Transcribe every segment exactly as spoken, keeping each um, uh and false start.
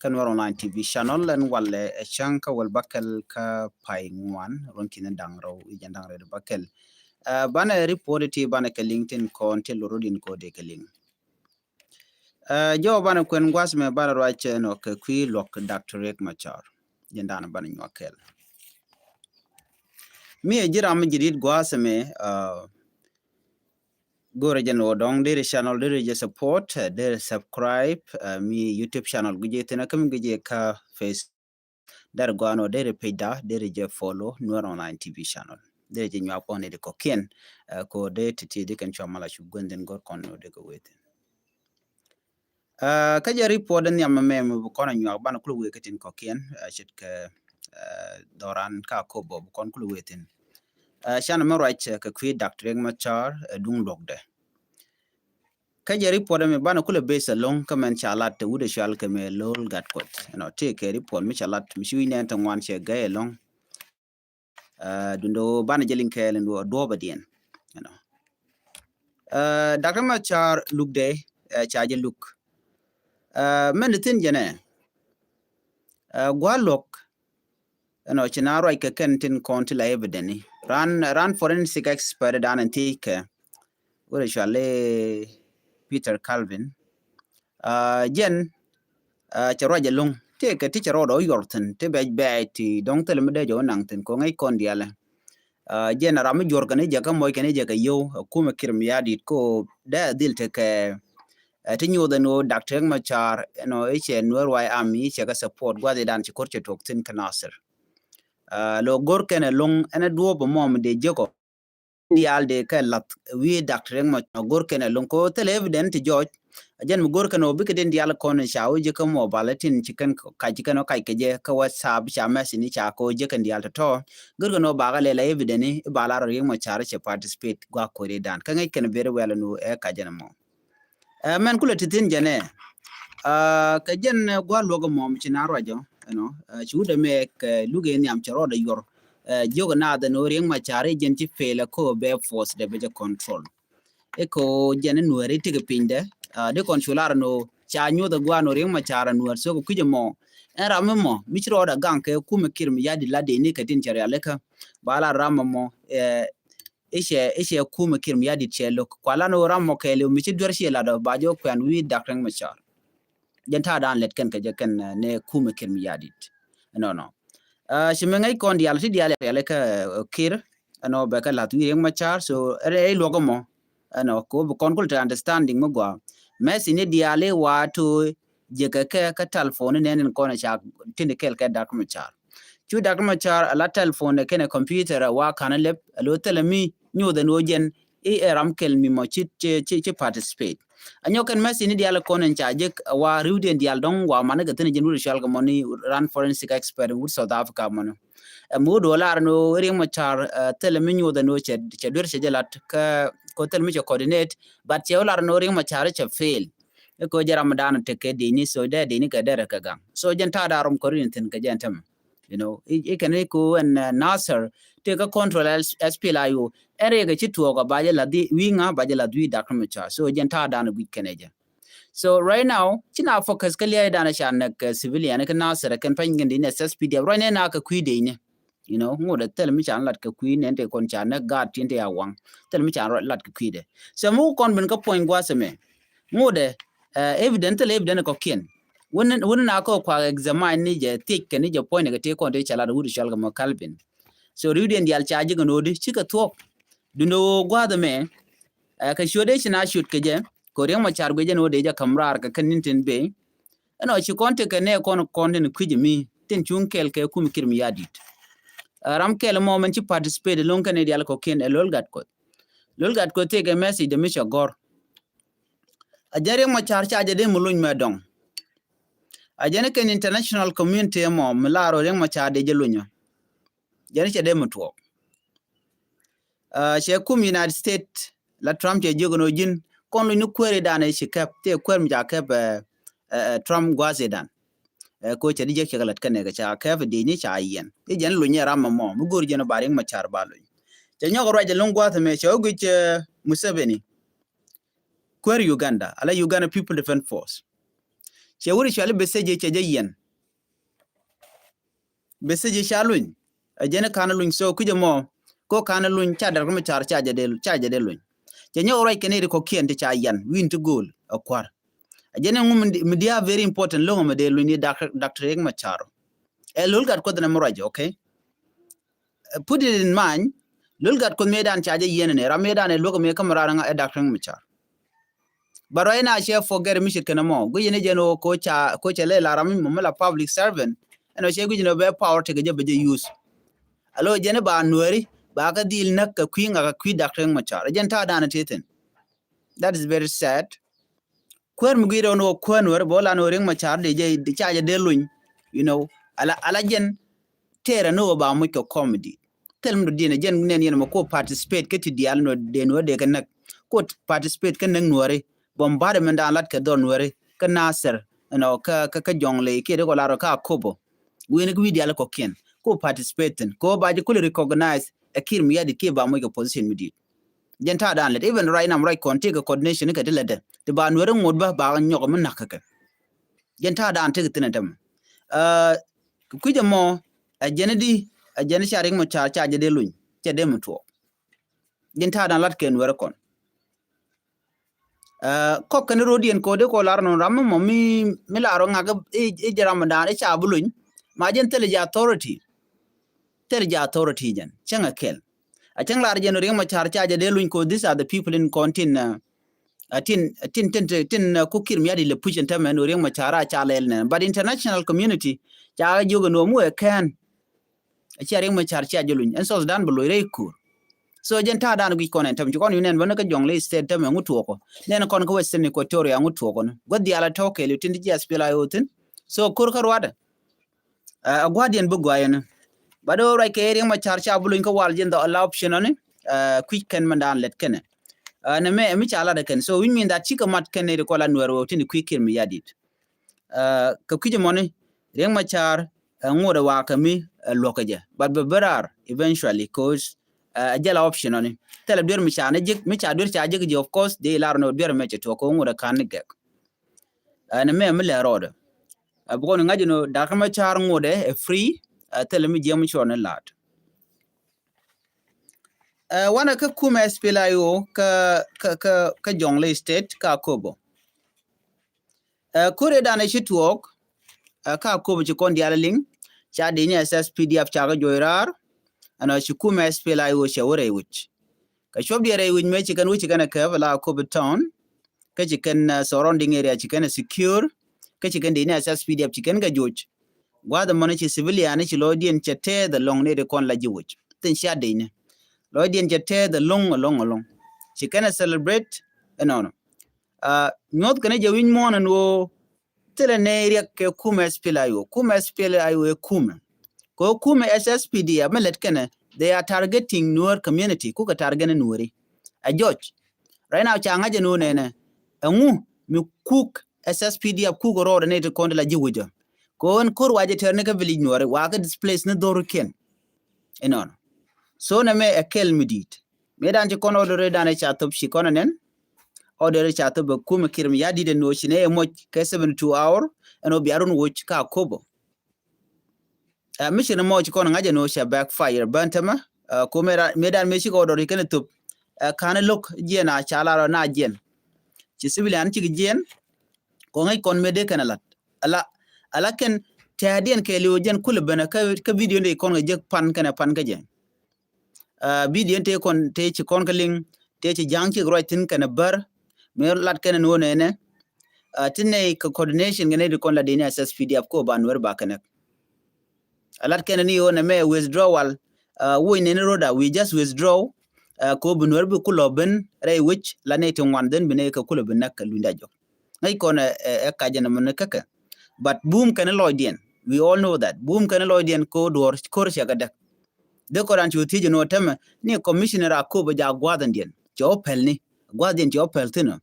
kä Nuɛr Online T V channel ɛn walɛ ɛ cäŋ kä wäl bäkɛl kä pay ŋuan ruɔ̱n ki̱n da̱ŋ rɛw i̱ jɛn da̱ŋ rɛw bäkɛl. Banɛ report ti banɛ kɛ liŋ tin kɔn ti lorot in kɔ dee kɛ liŋ. Jɔw banɛ kuɛn gua̱th mɛ banɛ ruac ɛnɔ kɛ kui̱ luɔk Doctor Riek Machar. Jɛn danɛ banɛ nyuak kɛl. Mi ɛ ji̱ ram mi ji̱ dit gua̱th mɛ, go̱rɛ jɛ ni wä dɔŋ deri channel deri jɛ support, deri subscribe mi YouTube channel guic jɛ thin kä mi guic jɛ kä Face. Deri gɔanɔ deri page da deri jɛ follow Nuɛr Online T V channel. Deri jɛ nyuak pɔn ni di kɔkiɛn ko deri ti ti di kɛn cua mala cu guɛn din gɔr kɔn ni wä deri kɛ wethin. Kä jɛ report in nhiam mɛ mi bi kɔn a nyuak banɛ kulɛ wee kä tin kɔkiɛn ce̱tkɛ dhɔran ka kobo bi kɔn kulɛ wee thin. Canɛ mɛ ruac kɛ kui̱ Doctor Riek Machar ɛ duŋ luɔkdɛ. Kä jɛ report mi banɛ kulɛ base ɛlɔ̱ŋ kä mɛn ca lat te wut ɛ cual kɛ mɛ Lol Gatkuɔth. Ɛnɔ tëë kɛ report mi ca lat mi ci wi̱c nɛn te ŋuan cɛ gɛy ɛlɔ̱ŋ. Dundo banɛ jɛ liŋ kɛɛl in duɔɔpɛ diɛn. Ɛnɔ Doctor Machar lukdɛ ca jɛ luk. Mɛn di thin jɛ nɛ gua̱ luɔk. Ɛnɔ ci na ruac kɛ kɛn tin kɔn ti la evident ni ran ran forensic expert dan in ti kɛ wurɛ cuali Peter Calvin. Jɛn cɛ ruac ɛlɔ̱ŋ ti kɛ ti cɛ rɔɔdɔ yuɔr thin ti bɛc bɛc ti dɔŋ thil mi dee jɛ wä naŋ thin kɔ ŋäc kɔn dialɛ. Jɛn ram mi juɔr kɛn jɛ kä mɔc kɛn jɛ kɛ yio̱w kumɛ Kiir Mayardit ko dee dhil tekɛ ti nyuuth ɛn ɣöö Doctor Riek Machar ɛnɔ i̱ cɛ Nuer White Army i̱ cɛ kɛ support gua̱th idan ci ko̱r cɛ tuɔk thin kä Nasir. Lo go̱r kɛn ɛlɔ̱ŋ ɛn ɛ duɔ̱ɔ̱p ɛmɔ mi dee jekɔ diaal dee kɛ lath wi̱i̱ Doctor Riek Machar go̱r kɛn ɛlɔ̱ŋ ko thilɛ evident ti jɔɔc. Jɛn mi go̱r kɛn ɔ bikɛ din diaal kɔn ca wä jikä mɔ balɛ tin ci kɛn kac kɛn ɔ kac kɛ jɛ kä WhatsApp ca message ni ca ko jikä diaal tɔtɔ. Go̱r kɛn ɔ bakä lɛ la evident ni ba lar Riek Machar cɛ participate guak kori dan kä ŋäc kɛn very well nu ɛ kac jɛn mɔ. Ɛ mɛn kulɛ ti thin jɛnɛ. Ɛ kɛ jɛn gua̱ luɔk mɔ mi ci na ruacɔ ɛnɔ ci wut ɛmɛ kɛ luk in nhiam cɛ rɔɔdɛ yuɔr. Ɛ jiök ɛ naath ɛn ɣöö Riek Machar i̱ jɛn ci pel ɛ ko bɛ force dɛ bɛ jɛ control. Iko jɛn nuɛɛri tikɛ piny dɛ di kɔn cu lar no ca nyuth agua no Riek Machar nuɛɛr so kɛ kui̱c mɔ. Ɛn ram mɔ mi ci rɔɔd agaŋ kɛ kumɛ Kiir Mayardit la dee ni kɛ tin cɛ rialikä ba la ram mɔ. Icɛ icɛ kumɛ Kiir Mayardit cɛ lo̱k kua lan ram mɔ kɛɛliw mi ci duer ci lat ba jɔ kuɛn wi̱i̱ Doctor Riek Machar. Jɛn ta̱a̱ dan lɛt kɛn kɛ jɛ kɛn nɛ kumɛ Kiir Mayardit. Nɔnɔ. Ci mi ŋäc kɔn diaal ti diaal rialikä Kiir ɛnɔ bɛ kɛ lath wi̱i̱ Riek Machar so ɛ luɔk ɛmɔ. Ɛnɔ ko bi kɔn kul te understanding mi gua message ni diaal i̱ wa to jekɛ kɛ kä telephone ni nɛn in kɔn ca tindi kɛl kɛ Doctor Machar. Cu Doctor Machar a la telephone kɛnɛ computer wa kan lep a lo thilɛ mi nyuth ɛn wä jɛn i̱ ɛ ram kɛl mi mɔ ci ci ci participate. A nyɔk kɛn message ni diaal kɔn in ca jek wa riwdiɛn diaal dɔŋ wa mani kɛ thin jɛn wut cual kɛ mɔni ran forensic expert in wut South Africa mɔni. Ɛ mi wut wä lar ni Riek Machar thilɛ mi nyuth ɛn wä cɛ duer cɛ jɛ lat kä ko thilɛ mi cɛ coordinate but cɛ wä lar ni Riek Machar cɛ fail. Iko jɛ ram dan tekɛ dini so dɛ dini kɛ dɛrɛ kɛ gaŋ so jɛn ta̱a̱ darom kɔri ni thin kɛ jɛn tämɛ. You know, ikɛn iko ɛn Nasir tekɛ control SPLA-IO ɛn rɛy kɛ ci tuɔɔk a ba jɛ lath wi̱i̱ ŋa ba jɛ lath wi̱i̱ Doctor Machar so jɛn ta̱a̱ dan guic kɛn ɛ jɛ. So right now ci na focus kä lia̱a̱ dan ca nɛk civilian kä Nasir kɛn pany kɛn dini SSPDF right now na kɛ kui̱ dini. You know, ŋot ɛ thil mi can lat kɛ kui̱ nɛn te kɔn ca nɛ gaat tin te a waŋ thil mi can lat kɛ kui̱dɛ. So mi wä kɔn ben kä puɔ̱ny gua̱th ɛmɛ ŋot ɛ evident thil evident kɔkiɛn. Wun wun na kɔ kua examine ni jɛ thiec kɛ ni jɛ puɔ̱ny ni kɛ te kɔn te ca lat wut cual kɛ mɔ Calvin. So riwdiɛn diaal ca ji̱ kɛ nodi cikɛ thuɔk. Dundo gua̱th ɛmɛ kɛ ciöt dee ci na ciöt kɛ jɛ kɛ Riek Machar guic jɛ nodi jɛ käm raar kɛ kɛn nin tin bei. Ɛnɔ ci kɔn tekɛ nɛ kɔn kɔn tin kui̱c mi tin cuŋ kɛl kɛ kum Kiir Mayardit. Ram kɛl mɔ mɛn ci participate loŋ kɛn dial kɔkiɛn ɛ Lol Gatkuɔth. Lol Gatkuɔth tekɛ message de mi cɛ gɔr. A jɛn Riek Machar ca jɛ dee mi luny mɛ dɔŋ. A jɛn kɛn international community mɔ mi lar Riek Machar dee jɛ lunyɔ. Jɛn cɛ dee mi tuɔɔk. Cɛ kum United States la Trump cɛ jiök ni ji̱n kɔn luny ni kueeri dan ci kɛp tëë kueer mi ca kɛp Trump gua̱a̱th idan. Ko cɛ di jiäk cɛ kɛ lät kɛnɛ kɛ ca kɛp di̱i̱ni ca yiɛn i̱ jɛn luny i̱ ram mɔ mi go̱o̱r jɛn ba Riek Machar ba luny. Cɛ nyɔk ruac luŋ gua̱a̱th mɛ cɛ wä guic Museveni. Kueer Uganda ala Uganda People Defense Force. Cɛ wuri cuali bɛ sej cɛ jɛ yɛn. Bɛ sej ca luny. Ɛ jɛn kan luny so kui̱c ɛmɔ. Ko kan luny ca Doctor Machar ca jɛ dee, ca jɛ dee luny. Cɛ nyɛ ruac kɛn iri kɔkiɛn ti ca yɛn wi̱n ti go̱o̱l ɛ kua̱r. Ɛ jɛn ŋu mi dia very important lo̱ŋ mi dee luny ni Doctor, Doctor Riek Machar. Ɛ lo̱l gat kuoth nɛ mi ruac, okay? Put it in mind, lo̱l gat kuoth mëë dan ca jɛ yiɛn ni ram mëë dan ɛ luäk mëë kä mi rar ŋa ɛ Doctor Riek Machar. But right now cɛ forget mi cit kɛn ɛmɔ guic ni jɛn ɣöö ko ca, ko cɛ lɛ la ram mi mɔ mi la public servant. Ɛn ɣöö cɛ guic ni ɣöö bɛ power tekɛ jɛ bɛ jɛ use. Alo jɛn ba nuɛri ba kä dhil näk kɛ kui̱ ŋa kɛ kui̱ Doctor Riek Machar jɛn ta̱a̱ dan ɛ ti thin. That is very sad. Kuäär mi gui̱i̱r ɣän wä kuäär nuäär bä wä lan wä Riek Machar dee jɛ ca jɛ dee luny. You know, ala, ala jɛn tɛɛrɛ ni wä ba muc kɛ comedy. Thil mi dɔ̱diɛn jɛn nɛn yɛn mɛ ko participate kä ti diaal nuäär dee nuäär dee kɛ näk. Ko participate kä näk nuääri bombardment daan lat kɛ dhɔr nuääri kä Nasir, you know, kä, kä, kä Jonglei kiɛ dee kɔ lar kä Akobo. Wi̱i̱ni kä wi̱i̱ diaal kɔkiɛn ko participate thin ko ba jɛ kulɛ recognize ɛ Kiir Mayardit kiɛ ba muc kɛ position mi di̱i̱t. Jɛn ta̱a̱ dan lät even right now right kɔn tekɛ coordination ni kɛ ti lät dɛ ti ba nuɛri ŋot bä ba nyɔk mi nak kɛ kɛ. Jɛn ta̱a̱ dan tekɛ thin ɛn tämɛ. Kɛ kui̱c ɛmɔ ɛ jɛn di ɛ jɛn ca Riek Machar ca jɛ dee luny cɛ dee mi tuɔɔk. Jɛn ta̱a̱ dan lat kɛ nuɛri kɔn. Kɔk kɛn ro̱diɛn kɛ wä dee kɔ lar nɔ ram mi mɔ mi, mi lar ɔ ŋak i̱ jɛ ram mi dan i̱ ca bi luny. Ma jɛn thilɛ jɛ authority. Thilɛ jɛ authority jɛn cäŋ ɛ kɛl. A cäŋ lar jɛn Riek Machar ca jɛ dee luny kɛ wä these are the people in kɔn tin, tin, tin, tin, tin ku Kiir Mayardit lɛ push in tämɛ ni Riek Machar a ca lɛl nɛ but international community ca jiök in wä mu ɛ kɛn. Aci a Riek Machar cia jɛ luny ɛn South Sudan bɛ loc rɛy ko̱o̱r. So jɛn ta̱a̱ dan guic kɔn ɛn tämɛ ci kɔn yu nɛn bä ni kä Jonglei State tämɛ ŋu tuɔɔkɔ nɛn kɔn kä Western Equatoria ŋu tuɔɔkɔ ni gua̱th diaal a tɔ̱ kɛɛl yu tin ti jiath pil a yo̱o̱ thin. So ko̱r kä ruadɛ a gua̱diɛn bi guayɛ ni. But ɣöö ruac kɛ Riek Machar ca bi luny kä wal jɛn dhɔ ala option ɔni kui̱c kɛn mɛn dan lɛt kɛnɛ. Nɛ mɛ mi ca lat ɛ kɛn so wi̱c min that cikɛ mat kɛn ni ri kɔl a nuɛr ɣöö tin ti kui̱c Kiir Mayardit. Kɛ kui̱c mɔni Riek Machar ɛ ŋot ɛ wakɛ mi ɛ luɔ̱k kɛ jɛ but bɛ bä raar eventually cause ɛ jɛl a option ɔni. Thilɛ duer mi ca ni jik mi ca duer ca jik jɛ of course dee lar ni duer mɛ cɛ tuɔk kɛ ŋot ɛ kan ni gɛk. Ɛn mɛ mi lɛ rɔɔdɛ ɛ bukɔn ŋa̱c ni Doctor Machar ŋot ɛ free. Ɛ thilɛ mi jiɛm cuɔ ni laat. Ɛ wanɛ kä kumɛ S P L A I O kä, kä, kä, kä Jonglei State kä Akobo. Ɛ ko̱r ëë danɛ ci tuɔɔk ɛ kä Akobo ci kɔn diaal liŋ ca dee ni S S P D F ca kä juɔc raar. Ɛn ɔ ci kumɛ S P L A I O cɛ wä rɛy wi̱c. Kɛ cuɔp diɛ rɛy wi̱c mëë ci kɛn wi̱c ci kɛn ɛ kɛp ala Akobo town. Kä ci kɛn surrounding area ci kɛn ɛ secure. Kä ci kɛn dee ni S S P D F ci kɛn kɛ joc. Gua̱a̱th ɛmɔni ci civilian ni ci lɔcdiɛn cɛ tɛɛth ɛlɔ̱ŋ ni ti kɔn la ji̱ wi̱c thin cia dee ni. Lɔcdiɛn cɛ tɛɛth ɛlɔ̱ŋ ɛlɔ̱ŋ ɛlɔ̱ŋ. Ci kɛn ɛ celebrate ɛnɔnɔ. Nyuɔth kɛn jɛ wi̱c muɔ̱ɔ̱n ɛn ɣöö thilɛ nɛy riɛk kɛ kumɛ S P L A I O. Kumɛ S P L A I O ɛ kumɛ. Kɛ ɣöö kumɛ S S P D F mi lät kɛnɛ they are targeting Nuer community kukɛ target ni Nueri. Ɛ jɔc. Right now ca ŋa̱c ɛn ɣöö nɛnɛ ɛŋu mi kuk S S P D F kuk rɔɔdɛ ni ti kɔn ti la ji̱ wi̱cä. Kɛ ɣöö ɛn ko̱r wa jɛ tɛr ni kä village Nueri wa kä displace ni dho̱rikiɛn. Inɔnɔ. So nɛ mɛ ɛ kɛl mi di̱i̱t. Mëë dan ci kɔn order dan ɛ ca thop ci kɔn ɛ nɛn. Order ɛ ca thop ɛ kumɛ Kiir Mayardit ɛ no̱o̱ ci nɛ ɛ moc kɛ seventy two hour ɛn ɔ bia run woc ka Akobo. Ɛ mi ci nɛ mɔ ci kɔn ŋa̱c ɛ no̱o̱ cɛ backfire bän tämɛ. Ɛ kumɛ dan mëë dan mëë ci kɛ order ci kɛn ɛ thop. Ɛ ka̱n ɛ lo̱k jiɛn a ca lar ɔ na jiɛn. Ci civilian ci kɛ jiɛn. Kɔ ŋäc kɔn mëë dee kɛn a lat ala, ala kɛn tɛ̈diɛn kɛɛliw jɛn kulɛ benɛ kä, kä video ni kɔn kɛ jek pan kɛnɛ pan kä jɛ. Video ni tëë kɔn tëë ci kɔn kä liŋ tëë ci ja̱ŋ cik ruac thi̱n kɛnɛ bär. Mëë lat kɛnɛ ni wä nɛnɛ ti nɛy kɛ coordination kɛnɛ ti kɔn la dee ni S S P D F ko ba Nuer ba kɛnɛ. A lat kɛnɛ ni wä nɛ mɛ withdrawal. Woc nɛni roda we just withdraw. Ko bi Nuer bi kulɔ ben rɛy wec la nɛy ti ŋuan dhen bi nɛy kɛ kulɔ bi näk kɛ luny da jɔk. Ŋäc kɔn ɛ, ɛ, ɛ kacɛ nɔmɔ ni käkɛ. But bum kɛn lɔcdiɛn. We all know that. Bum kɛn lɔcdiɛn ko duɔr ko̱r cɛ kɛ däk. Dee kɔn ran ci wä thiec ni wä tämɛ ni commissioner Akobo ja gua̱dhɛndiɛn. Cɛ wä pɛl ni. Gua̱dhɛn cɛ wä pɛl thi̱n ɔ.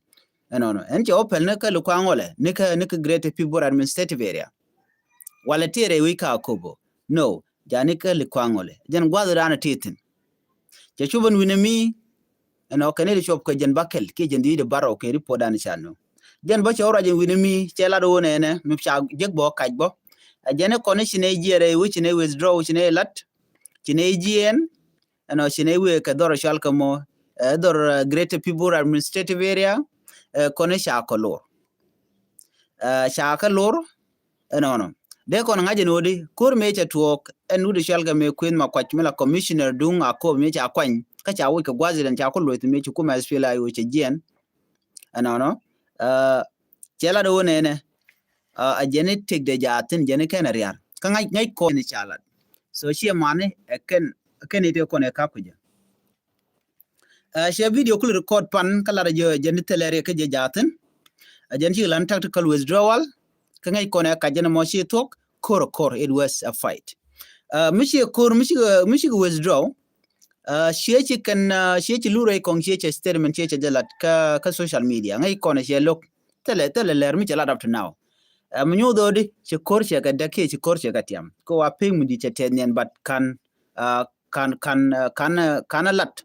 Ɛnɔnɔ. Ɛn cɛ wä pɛl ni kä Likuaŋ wälɛ. Ni kä, ni kä Greater Pibor Administrative Area. Walɛ tëë rɛy wec kä Akobo. No. Ja ni kä Likuaŋ wälɛ. Jɛn gua̱dhɛ ran a tëë thi̱n. Cɛ cop ɛn wi̱nɛ mi ɛn ɔ kɛn i̱ cuɔp kɛ jɛn bäkɛl kiɛ jɛn dhiec i̱ barɔw kɛ ripuɔt dan i̱ ca nööŋ. Jɛn bä cɛ wä ruac in wi̱ni mi cɛ lat wä nɛnɛ mi ca jek bä kac bä. Ɛ jɛn ikɔn i̱ ci nɛ jiɛɛr ɛ i̱ wi̱c ci nɛ withdraw ci nɛ lat ci nɛ jiɛɛn. Ɛnɔ ci nɛ wee kɛ dhɔr cual kɛ mɔ ɛ dhɔr Greater Pibor Administrative Area. Ɛ kɔn i̱ ca kɛ lor ɛ ca kɛ lor. Ɛnɔnɔ dee kɔn ŋa̱c ɛn wä di ko̱r mëë cɛ tuɔɔk ɛn wut i̱ cual kɛ mëë kuëth ma kuac mi la commissioner duŋ a ko̱r mëë ca kuany kä ca wi̱c kɛ gua̱th i̱ den ca ku luɔth mëë ci kumɛ SPLA-IO cɛ jiɛɛn. Ɛnɔnɔ cɛ lat ɛ wä nɛnɛ. A jɛn i̱ tëkdɛ jaathin jɛn i̱ kɛn ɛ rial kä ŋa̱c ŋa̱c kɔn i̱ ca lat. So ciɛ mani ɛ kɛn kɛn i̱ tëë kɔn ɛ kak kui̱cä. Ɛ cɛ video kul record pan kä lat ɛ jɛ jɛn i̱ thilɛ riɛk kä jɛ jaathin. Ɛ jɛn ci lan tactical withdrawal kä ŋa̱c kɔn ɛ kac jɛn ɛ mɔ ci thuɔk. Kor kor it was a fight. Ɛ mi ci kor mi ci mi ci withdraw. Ciɛ ci kɛn ciɛ ci lurɛ kɔŋ ciɛ cɛ statement ciɛ cɛ jɛ lat kä kä social media ŋäc kɔn ciɛ lo̱k. Thilɛ thilɛ lɛr mi cɛ lat up to now. Ɛ mi nyoth ɣöödi ci ko̱r ciɛ kɛ däk kiɛ ci ko̱r ciɛ kɛ tiam kɛ wa pek mi di cɛ tɛth niɛn but kan kan kan kan kan lat.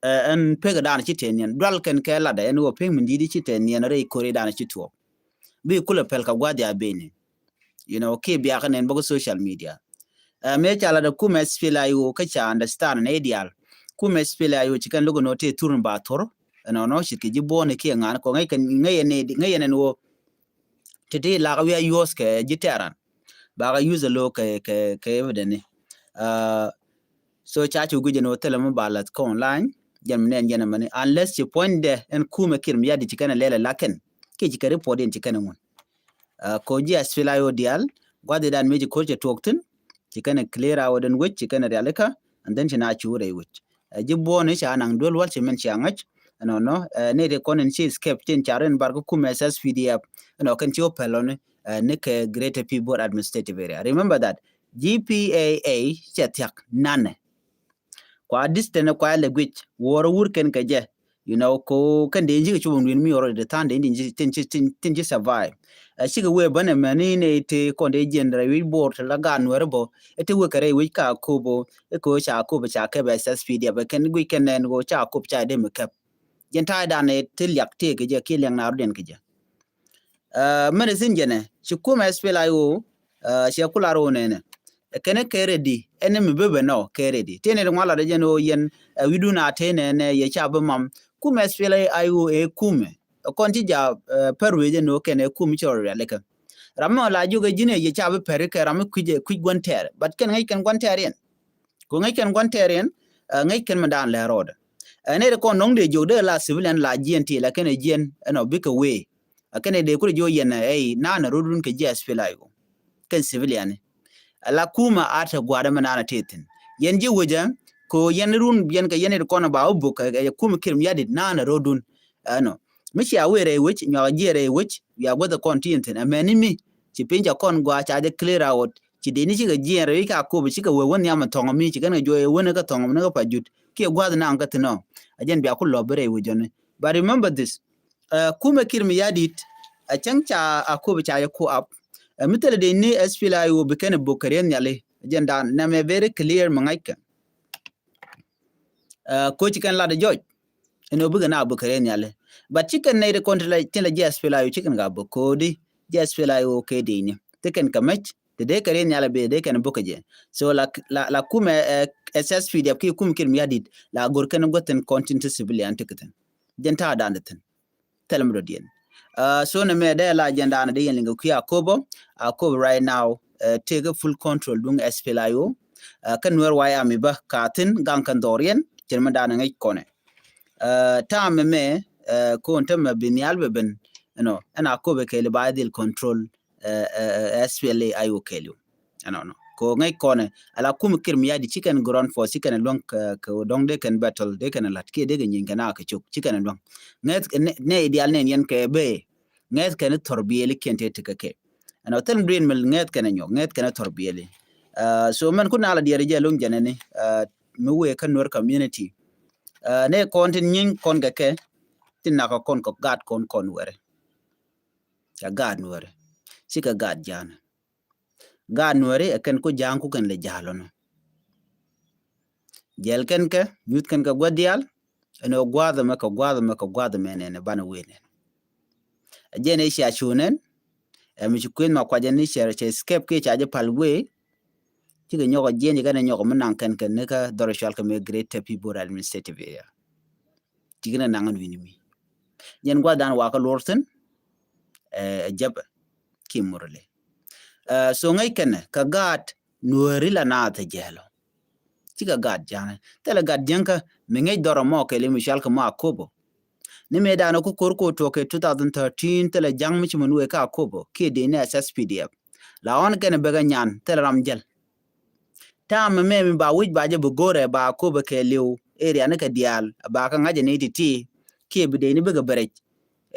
Ɛn pek dan ci tɛth niɛn dual kɛn kɛ lat ɛn wä pek mi di di ci tɛth niɛn rɛy ko̱r dan ci tuɔɔk. Bi kulɛ pɛl kɛ gua̱dhi a beni. You know kiɛ biakä nɛn bäkä social media. Ɛ mëë ca lat ɛ kumɛ SPLA-IO kä ca understand nɛ diaal. Kumɛ SPLA-IO ci kɛn lo̱k ɛn ɣöö tëë thur ni ba thor. Ɛnɔnɔ ci kɛ ji̱ buɔ̱ɔ̱ni kiɛ ŋa̱a̱n kɔ ŋäc kɛn ŋäc ɛn ŋäc ɛn ɛn ɣöö. Ti ti lak wi̱i̱ a use kɛ ji̱ tɛɛran. Bakä use ɛ lo̱k kɛ kɛ kɛ evidence ni. So ca ci guic ɛn ɣöö thilɛ mi ba lath kɔn lany. Jɛn mi nɛn jɛn ɛmɛni unless ci puɔ̱nydɛ ɛn kumɛ Kiir Mayardit ci kɛn ɛ lɛl ɛ lakɛn kiɛ ci kɛ report in ci kɛn ɛ ŋun. Ko ji̱ SPLA-IO diaal gua̱dhidan mëë ci ko̱r cɛ tuɔɔk thi̱n. Ci kɛn ɛ clear out ɛn wec ci kɛn ɛ rialikä. And then ci na cu rɛy wec. Ji̱ buɔ̱ɔ̱ni ca naŋ duel wal ci min cia ŋäc. Ɛnɔnɔ ni ti kɔn in ci escape ci in ca rin bar kä kumɛ SSPDF. Ɛnɔ kɛn ci wä pɛl ɔni ni kɛ Greater Pibor Administrative Area. Remember that G P A A cɛ thiak nanɛ. Kua distance kua lɛ guic wuɔr wur kɛn kɛ jɛ. You know ko kɛn dee ji̱ kɛ cupɔ ŋuin mi ɔrɔ dee tha̱a̱n dee tin ci tin ci tin ci survive. Ɛ cikɛ wee bänɛ mɛni ni ti kɔn dee jiɛn rɛy wi̱c bo̱o̱r ti la gaat nuɛri bä. Ɛ ti wekɛ rɛy wi̱c ka kopo ɛ ko ca kopo ca kɛp SSPDF ɛ kɛn guic kɛn nɛn ko ca kop ca dee mi kɛp. Jɛn ta̱a̱ dan ɛ ti liak tëë kɛ jɛ kiɛ liak na rɔ̱diɛn kɛ jɛ. Mɛn ithin jɛnɛ ci kumɛ SPLA-IO. Ciɛ kula ro nɛnɛ kɛnɛ kɛ ready ɛn mi bebɛ nɔ kɛ ready ti ni ri ŋuan lat jɛn o yɛn. Wi̱du na te nɛnɛ yɛ ca bi mam kumɛ SPLA-IO ɛ kumɛ. Kɔn ci ja pɛr wee jɛn o kɛnɛ kum ci rɔ rialikä. Ram mi la jukɛ ji̱n ɛ yɛ ca bi pɛr kɛ ram mi kui̱c kui̱c gua̱n tɛɛr but kɛn ŋäc kɛn gua̱n tɛɛr yɛn. Ko ŋäc kɛn gua̱n tɛɛr yɛn. Ŋäc kɛn mi daan lɛ rɔɔdɛ. Ɛ nɛy ti kɔn nɔŋ dee jiök dee la civilian la jiɛn ti la kɛn ɛ jiɛn ɛnɔ bikɛ wee. Ɛ kɛn ɛ dee kulɛ jiök yɛn ɛ ey naanɛ rɔɔdun kɛ ji̱ SPLA-IO. Kɛn civilian ni. Ɛ la kumɛ a te gua̱a̱dɛ mi naanɛ ti thi̱n. Yɛn ji̱ wecä ko yɛn run yɛn kɛ yɛn ɛ ti kɔn ɛ ba wä buk ɛ kumɛ Kiir Mayardit naanɛ rɔɔdun. Ɛnɔ mi cia wee rɛy wec nyuak jiɛ rɛy wec ya guäth ɛ kɔn ti thi̱n ɛ mɛni mi ci piny ca kɔn gɔaa ca jɛ clear out. Ci dee ni cikɛ jiɛɛn rɛy ka kop cikɛ wee wä nhiam ɛ thɔŋ mi ci kɛn kɛ juɔc ɛ wä ni kä thɔŋ ni kä pa jut kiɛ gua̱th naŋ kä thi̱n ɔ. A jɛn bia ku lɔp bi rɛy wec jɔni. But remember this. Kumɛ Kiir Mayardit a cäŋ ca a kop ca jɛ ku ap. Mi thilɛ dee ni SPLA-IO bi kɛn ɛ bok kɛ riɛn nhiali. A jɛn dan nɛmɛ very clear mi ŋa̱ckɛ. Ko ci kɛn lat jɔc. Ɛn ɔ bikɛ na bok kɛ riɛn nhiali. But ci kɛn nɛy ti kɔn ti la ji̱ SPLA-IO ci kɛn ka bok kodi ji̱ SPLA-IO kɛ dee ni ti kɛn kɛ mɛc. Ti dee kɛ ri nhial a bi dee kɛn buk kɛ jɛ. So la la la kumɛ SSPDF ki kum Kiir Mayardit la gor kɛn guäthin kɔn tin ti civilian ti kithin. Jɛn ta̱a̱ dan di thin. Thɛl mi dɔ̱diɛn. So nɛ mɛ dee la jɛn dan di yɛn liŋ kɛ kui̱ Akobo. Akobo right now tëëkɛ full control duŋ SPLA-IO. Kä Nuer White Army bä ka thin gaŋ kɛn dhɔriɛn cɛn mi dan ŋäc kɔnɛ. Ta̱a̱ mɛ mɛ kon tämɛ bi nhial bɛ ben. Ɛnɔ ɛn Akobo kɛɛli ba dhil control. SPLA-IO kɛɛliw. Ɛnɔnɔ ko ŋäc kɔnɛ ala kum Kiir Mayardit ci kɛn ground force ci kɛn luäŋ kɛ dɔŋ dee kɛn battle dee kɛn lat kiɛ dee kɛ nyieny kɛn a kɛ cok ci kɛn luäŋ. Ŋäth nɛ idial nɛn yɛn kɛ bee ŋäth kɛn thɔr biɛli kiɛn tee tekɛ kɛ. Ɛnɔ thil duin mi ŋäth kɛn nyɔk ŋäth kɛn thɔr biɛli. So mɛn kun ala diɛr jɛ luŋ jɛnɛni mi wee kä Nuer community. Nɛ kɔn tin nyiny kɔn kɛ kɛ tin nakɔ kɔn kɔ gaat kɔn kɔn wɛrɛ. Ca gaat nuɛri cikɛ gaat ja̱a̱nɛ. Gaat nuɛri ɛ kɛn ku ja̱a̱ŋ ku kɛn lɛ ja̱a̱l ɔnɔ. Jɛl kɛn kɛ nyuth kɛn kɛ gua̱th diaal. Ɛn ɣöö gua̱a̱th ɛmɛ kɛ gua̱a̱th ɛmɛ kɛ gua̱a̱th ɛmɛ nɛn ɛ banɛ wee nɛn. Ɛ jɛn ɛ cia cu nɛn. Ɛ mi ci kueth ma kuacɛ ni cɛ, cɛ escape kiɛ ca jɛ pal wee. Cikɛ nyɔk ɛ jiɛn ci kɛn ɛ nyɔk mi naŋ kɛn kɛn ni kä dhɔr cual kɛ mi Greater Pibor Administrative Area. Cikɛ ni naŋ ni wi̱ni mi. Jɛn gua̱th dan wakä luɔr thin. Ɛ jɛpɛ ki murli. Ɛ so ŋäc kɛn kɛ gaat Nuääri la naath ɛ jɛɛlɔ. Cikɛ gat ja̱ŋ. Thilɛ gat jiäŋkä mi ŋäc dhɔr ɛmɔ kɛɛli mi cɔal kɛ mɔ Akobo. Ni mëë danɔ ku ko̱r ko tuɔk kɛ two thousand thirteen, thilɛ ja̱ŋ mi ci mi nuëë kä Akobo kiɛ dee ni S S P D F. La ɣɔn kɛn bɛ kɛ nyan, thilɛ ram jäl. Ta̱a̱ mi mɛ mi ba wi̱c ba jɛ bi go̱rɛ ba Akobo kɛɛliw area ni kɛ diaal ba kɛ ŋa̱c ni ti̱ti̱ kiɛ bi dee ni bikɛ bɛ rɛc.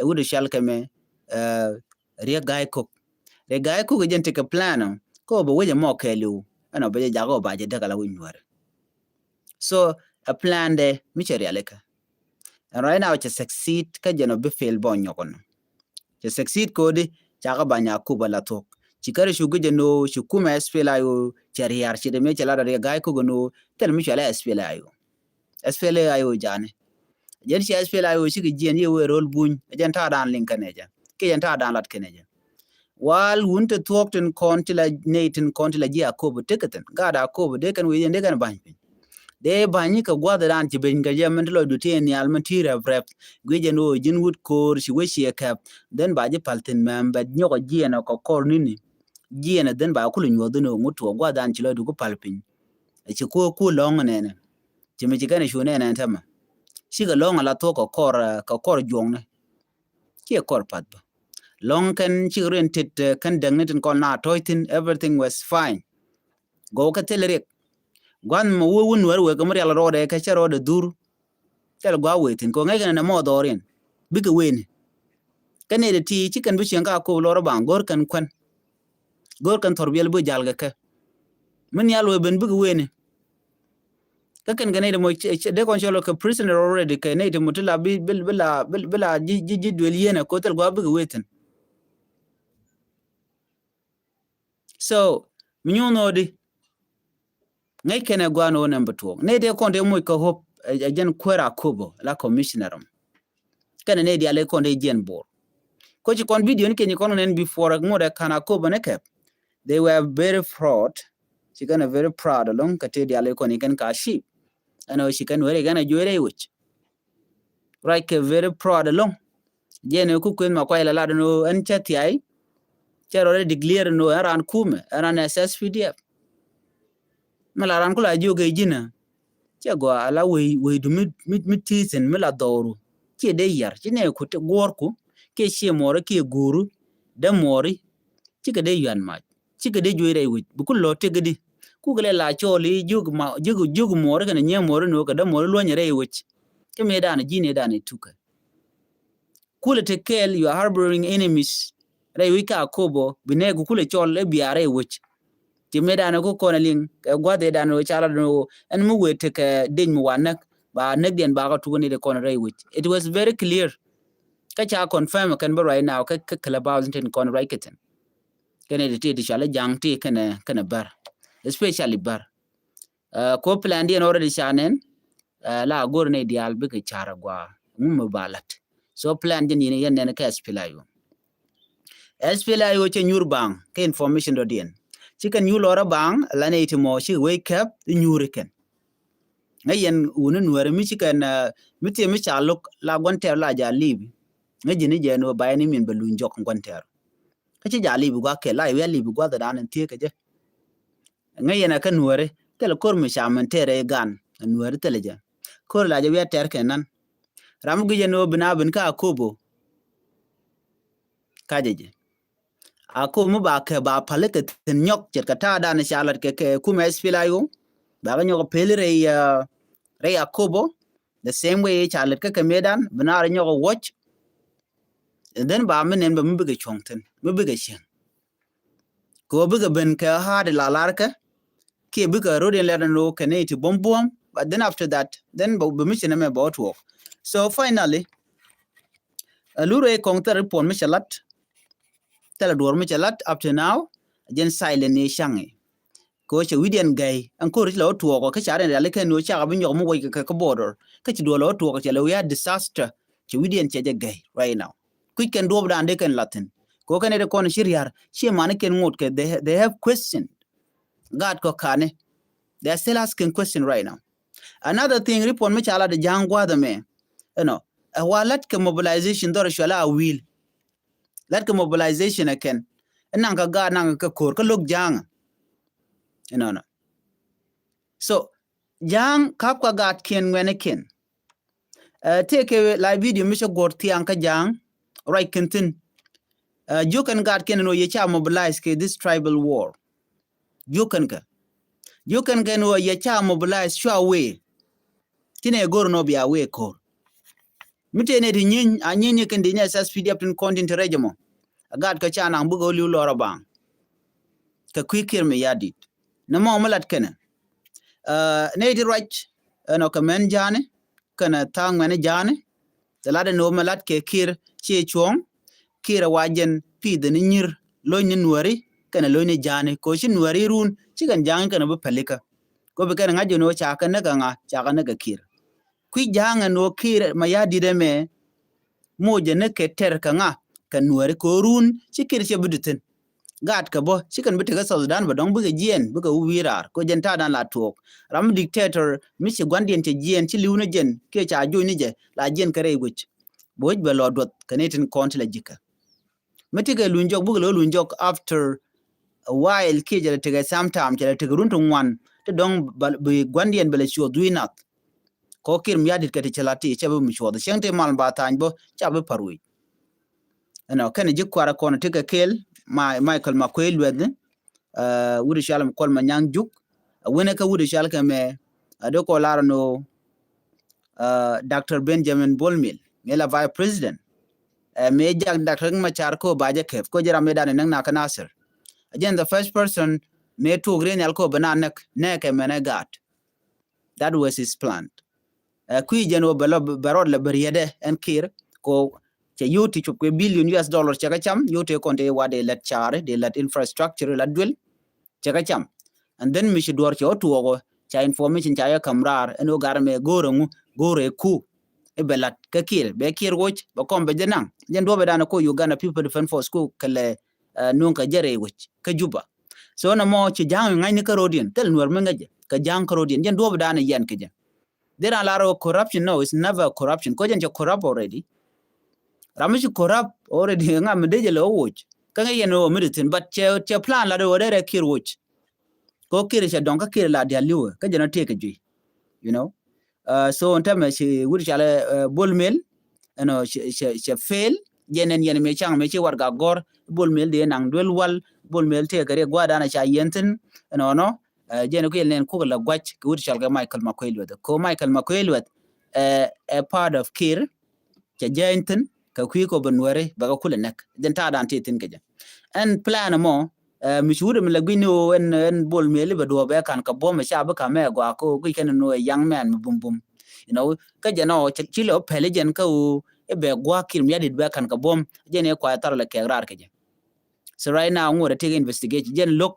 Ɛ wut cɔal kɛ mɛ, ɛ, Riek Gai Kok. Riek Gai Kok jɛn tekɛ plan ɔ kä bɛ wec ɛmɔ kɛɛliw. Ɛn ɔ bɛ jɛ jakä ɔ ba jɛ däk ala wi̱c Nuäärɛ. So a plan dɛ mi cɛ rialikä. And right now cɛ succeed kä jɛn ɔ bi fail bɔ nyɔk ɔnɔ. Cɛ succeed kodi ca kä ba nya Akobo la thuɔk. Ci kärɛ cu guic ɛn ɣöö ci kumɛ S P L A I O cɛ riar ci dɛ mi cɛ la dɔ Riek Gai Kok ɛn ɣöö thil mi cuɛlɛ S P L A I O. S P L A I O jani. Jɛn ci S P L A I O cikɛ jiɛn yɛ wee ro̱l buny. Jɛn ta̱a̱ dan liŋ kɛnɛ jɛ kiɛ jɛn ta̱a̱ dan lat kɛnɛ jɛ. Wal wun te thuɔ̱k tin kɔn ti la ney tin kɔn ti la ji̱ Akobo tekɛ thin. Gaat Akobo dee kɛn wi̱i̱ jɛn dee kɛn ba̱ny piny. Dee ba̱ny kɛ gua̱th dan ci ben kɛ jɛ min ti lɔcdu ti nhial min ti rɛp rɛp. Guic jɛn ɣöö ji̱n wut ko̱o̱r ci wec ciɛ kɛp. Then ba ji̱ pal thin mɛm bɛ nyɔk ɔ jiɛn ɔ kɛ kɔr ni̱ni. Jiɛn ɔ then ba kulɛ nyuɔth ni ɣöö ŋut tuɔɔk gua̱th dan ci lɔcdu ku pal piny. Ci kuɔ kuɔ lɔ̱ŋ nɛnɛ. Ci mi ci kɛn cu nɛnɛ tämɛ. Cikɛ lɔ̱ŋ ala thuɔ̱k kɛ kɔr, kɛ kɔr juɔ̱ŋni. Ciɛ kɔr path bä. Lɔ̱ŋ kɛn cikɛ ruin tit, eh, kɛn däkni tin kɔn na tɔ̱ɔ̱c thi̱n, everything was fine. Gɔw kä thil Riek. Gua̱n mɛ wee wun wär wee kɛ mi rial rɔɔdɛ kɛ cɛ rɔɔdɛ dhur. Thil gua̱ wee thi̱n kɛ ŋäc kɛn nɛ mɔ dhɔriɛn. Bikɛ wee ni. Kɛn ni dee ti ci kɛn bi cieŋ ka Akobo lɔr baŋ go̱r kɛn kuɛn. Go̱r kɛn thɔr biɛl bi jal kɛ kɛ. Mi nhial wee ben bikɛ wee ni. Kä kɛn kɛ nɛy ti mɔ dee kɔn cɔl kɛ prisoner already kɛ nɛy ti mɔ ti la bi, bi, bi la, bi, bi la ji̱, ji̱, ji̱ duel yieen ɛ koth thil gua̱a̱ bikɛ wee thi̱n. So mi nyuɔ̱n ɣöö di ŋäc kɛn ɛ gua̱a̱n ɣöö nɛm bi tuɔɔk nɛy ti kɔn ti moc kɛ hope ɛ jɛn kuäär Akobo la commissioner ɔm. Kɛnɛ nɛy diaal i̱ kɔn dee jiɛn Bor. Ko ci kɔn video ni kɛn ci kɔn nɛn before ŋot ɛ ka̱n Akobo ni kɛp. They were very proud. Ci kɛn ɛ very proud ɛlɔ̱ŋ kɛ tëë diaal i̱ kɔn i̱ kɛn ka sheep. Ɛn ɔ ci kɛn weri kɛn ɛ juɔc rɛy wec. Ruac kɛ very proud ɛlɔ̱ŋ. Jiɛn ɛ ku kueth ma kuay la lat ɛn ɣöö ɛn cɛ thiay. Cɛ rɔ rɛ declare ɛn ɣöö ɛn raan kumɛ ɛn raan S S P D F. Mi la ran ku la jiök ɛ ji̱n ɛ. Ciɛ gɔaa ala wei, weidu mi, mi, mi ti̱i̱thin mi la dhɔru. Ciɛ dee yar ci nɛ ku ti guɔ̱ɔ̱rku kiɛ ciɛ muɔɔri kiɛ guuru. Dee muɔɔri cikɛ dee yuan mac cikɛ dee juey rɛy wec bi ku lɔ tëkdi. Kukɛ lɛ la cɔɔli jiök ma jiök, jiök muɔɔri kɛnɛ nyiee muɔɔri ni wä kɛ dee muɔɔri luɔ̱nyɛ rɛy wec. Kɛ mëë danɛ ji̱n ëë danɛ tukɛ. Kulɛ te kɛɛl, you are harboring enemies. Rɛy wec kä Akobo bi nɛɛk kulɛ cɔl i̱ bia rɛy wec. Ti mëë danɛ ku kɔn liŋ kɛ gua̱th ëë danɛ wec ca lat ni wä ɛn mi wëë tekɛ dec mi wa näk ba näk diɛn ba kä tuk ni di kɔn rɛy wec. It was very clear. Kä ca confirm kɛn bä right now kä, kä Clubhouse tin kɔn ruac kɛ thin. Kɛn iti ti ti cɔal i̱ ja̱ŋ ti kɛnɛ, kɛnɛ bär. Especially bär. Ko plan diɛn already ca nɛn. La go̱r ni diaal bikɛ car agua ŋu mi ba lat. So plan jin yini yɛn nɛn kɛ S P L A I O. S P L A I O cɛ nyuur baŋ kɛ information dɔ diɛn. Ci kɛn nyuur lɔrä baŋ la ni iti mɔ ci wei kɛp nyuur ikɛn. Ŋä yɛn wuni nuɛri mi ci kɛn mi thiɛ mi ca lok la guan tɛr la ja libi. Ŋä jini jɛ ni wä ba yɛn imin bɛ luny jɔk guan tɛr. Kä ci ja libi gua kɛ la iwia libi gua dhɛ dan in thiɛ kɛ jɛ. Ŋäc yɛn ɛ kä nuääri thilɛ ko̱r mi ca min tëë rɛy gan ɛ nuääri thilɛ jɛ. Ko̱r la jɛ wi̱i̱ a tɛr kɛ nan. Ram mi gui̱c ɛn ɣöö bi na ben kä Akobo. Ka jɛ jɛ Akobo mi ba kɛ ba pali kɛ thi̱n nyɔk ce̱tkɛ ta̱a̱ dan ca lat kɛ kɛ kumɛ S P L A I O. Ba kɛ nyɔk peli rɛy rɛy Akobo. The same way ca lat kɛ kɛ mëë dan bi na rɛ nyɔk watch. And then ba mi nɛn ba mi bikɛ cuɔ̱ŋ thi̱n mi bikɛ cieŋ. Kɛ ɣöö bikɛ ben kɛ ha̱a̱t ila larkɛ kiɛ bikɛ ro̱d in lɛr ni ro̱o̱ kɛ ni ti buɔ̱m buɔ̱m. But then after that then bɛ bɛ mi ci nɛmɛ bɛ wä tuɔɔk. So finally ɛ lurɛ kɔŋ thil report mi cɛ lat. Thilɛ duɔr mi cɛ lat up to now. Jɛn silent ni caŋ i̱ kɛ ɣöö cɛ wi̱diɛn gɛy ɛn ko̱r ci la wä tuɔɔk kä ca rɛn riali kɛn ni wä cakɛ bi nyɔk mi wec kɛ kɛ border. Kä ci duɔr la wä tuɔɔk cɛ lɛ wi̱i̱ a disaster. Cɛ wi̱diɛn cɛ jɛ gɛy right now. kui̱c kɛn duɔ̱ɔ̱pdan dee kɛn la̱thi̱n. Kɛ ɣöö kɛn ɛ dee kɔn ci ria̱r, ci mani kɛn ŋot kɛ, they, they have question. Gaat kɔ kani, they are still asking question right now. Another thing, report mi ca lat ɛ Ja̱a̱ŋ gua̱a̱th ɛmɛ, you know, ɛ wa lat kɛ mobilization dhɔr cuala a wi̱i̱l. Lat kɛ mobilization ɛ kɛn. Ɛ naŋ kɛ gaat, naŋ kɛ ko̱r, kä lo̱k Ja̱a̱ŋ. You know, no. So, Ja̱a̱ŋ ka̱p kɛ gaatkiɛn ŋuɛnikiɛn. Ɛ, tëëkɛ live video mi cɛ guɔ̱r thiaŋ kä Ja̱a̱ŋ, ruac kɛn thi̱n. Ɛ, jiök kɛn gaatkiɛn ɛn ɣöö yɛ ca mobilize kɛ this tribal war. Jiök kɛn kɛ. Jiök kɛn kɛ ɛn ɣöö yɛ ca mobilize cua wee. Ci nɛ go̱r nɔ bia wee ko̱r. Mi tëë nɛ ti nyieny, a nyieny ni kɛn di nyɛ S S P D F tin kɔn tin te rɛc ɛmɔ. A gaat kä ca naŋ bikɛ ɣöö li̱w lɔr a baŋ. Kɛ kui̱ Kiir Mayardit. Nɛ mɔ mi lat kɛnɛ. Ɛ, nɛ ti ruac, ɛnɔ kɛ mɛn Ja̱a̱ni, kɛnɛ tha̱a̱ŋ mɛn Ja̱a̱ni. Tɛ lat ɛn ɣöö mɛ lat kɛ Kiir ci cuɔ̱ɔ̱ŋ, Kiir ɛ wa jɛn pi̱i̱th ni nyi̱r lo̱ny ni Nuääri, kɛnɛ lo̱ny ni Ja̱a̱ni. Kɛ ɣöö ci Nuääri run, ci kɛn Ja̱a̱ŋ kɛnɛ bi pälikä. Kɛ ɣöö bi kɛn ŋa̱c jɛn ɣöö ca kɛ näk ɛ ŋa, ca kɛ näk ɛ Kiir. Kui̱ Ja̱a̱ŋ ɛn ɣöö Kiir Mayardit ɛmɛ, moc ɛ näk kɛ tɛr kɛ ŋa, kɛ Nuääri kɛ ɣöö run, ci Kiir cɛ bi di thi̱n. Gaat kɛ bä, ci kɛn bi tekɛ South Sudan bɛ dɔ̱ŋ bikɛ jiɛɛn, bikɛ wi̱i̱ raar, kɛ ɣöö jɛn ta̱a̱dan la tuɔɔk. Ram mi dictator, mi ci gua̱ndiɛn cɛ jiɛɛn, ci li̱w ni jɛn, kiɛ ca joc ni jɛ, la jiɛɛn kɛ rɛy wec. Bɛ wec bɛ lɔ duɔth, kɛ ni tin kɔn ti la ji̱kä. Mi tekɛ luny jɔk, bikɛ lo̱ luny jɔk after a while, kiɛ jɛ lɛ tekɛ sometime, cɛ lɛ tekɛ run ti ŋuan, ti dɔ̱ŋ ba, bi gua̱ndiɛn bɛ lɛ cuɔth wi̱i̱ nath. Kɔ Kiir Mayardit kɛ ti cɛ la ti cɛ bi mi cuɔth. Cieŋ ti mal ba tha̱a̱ny bä, ca bi pa̱r wi̱i̱. Ɛnɔ, kɛn ji̱ kuarɛ kɔn ti kɛ kɛɛl, ma, Michael Makuei Lueth, ɛ, wut cual Kuɔl Manyaŋ Juk, ɛ, wänɛ kä wut cual kɛ mɛ, ɛ, dee kɔ lar nɔ, ɛ, Doctor Benjamin Bol Mel, mëë la Vice President. Ɛ, mëë jak Doctor Riek Machar kɔ ba jɛ kɛp, kɔ jɛ ram mëë dan näk na kä Nasir. Ɛ jɛn the first person mëë tuɔk ri nhial kɔ bɛ na näk, nɛ kɛ mɛn ɛ gaat. That was his plan. Ɛ, kui̱ jɛn wä bɛ lɔ, bɛ rɔɔd lɛ bɛ riɛdɛ ɛn Kiir, kɔ cɛ yio̱w ti cop kɛ billion U S dollar cɛ kä cam, yio̱w ti kɔn ti wa dee lät caari, dee lät infrastructure, lät duel, cɛ kä cam. And then mi ci duɔr cɛ wä tuɔɔk wä, ca information ca yɛ kam raar, ɛn wä gar mɛ go̱o̱rɛ ŋu, go̱o̱rɛ ku. I̱ bɛ lat kä Kiir, bɛ Kiir woc, bɛ kɔm bɛ jɛ naŋ. Jɛn duɔpɛ danɛ ko Uganda People Defense Force ku kɛ lɛ, ɛ, nuŋ kɛ jɛ rɛy wec kä Juba. So nɛ mɔ ci Ja̱a̱ŋ ŋa̱cni kä ro̱diɛn, thil Nuɛr mi ŋäcɛ kɛ Ja̱a̱ŋ kä ro̱diɛn, jɛn duɔpɛ danɛ yɛn kɛ jɛ. Dee raan lar ɔ corruption, no, it's never a corruption. Ko jɛn cɛ corrupt already. Ram mi ci corrupt already, ŋa mi dee jɛ lɛ wä woc. Kä ŋäc yɛn ɔ mi di thin, but cɛ, cɛ plan la dee wä dee rɛ Kiir woc. Ko Kiir cɛ dɔŋ kä Kiir la dial liwä, kä jɛn ɔ tëëk kɛ juey. You know? Uh, so ɛn tämɛ ci wut cɔalɛ, uh, Bol Mel, ɛnɔ cɛ, cɛ, cɛ fail, jɛn ɛn yɛn mëë caŋ mëë ci warɛgak gɔ̱r, Bol Mel dee naŋ duel wal, Bol Mel tëëkɛ riɛk gua̱a̱th danɛ ca yɛn thi̱n, ɛnɔ nɔ, uh, jɛn ɔ kɛ yɛn nɛn kuk la gua̱c, kɛ wut cɔalkɛ Michael Makuei Lueth. Ko Michael Makuei Lueth, uh, a part of Kiir, cɛ jääny thi̱n, kɛ kui̱ kɔ bɛ Nuɛri, bɛ kɛ kulɛ näk. Jɛn ta̱a̱ dan ti thi̱n kɛ jɛ. Ɛn plan mɔ, ɛ, mi ci wut mi lɛ gui̱n ni ɣöö ɛn, ɛn Bol Mel i̱ bɛ duɔ̱ɔ̱p ɛ ka̱n kɛ buɔ̱m ɛ ca bi ka̱m ɛ gɔaa kɛ ɣöö gui̱c kɛn ni ɣöö ɛ young man mi bum bum. You know, kä jɛn ɔ, ci, ci lɛ ɔ pɛl i̱ jɛn kä ɣöö i̱ bɛ gua̱a̱k Kiir Mayardit bɛ ka̱n kɛ buɔ̱m, jɛn i̱ kua ɛ thar lɛ kɛɛk raar kɛ jɛ. So right now, ŋuɔ̱t ɛ tëëk investigation. Jɛn lo̱k,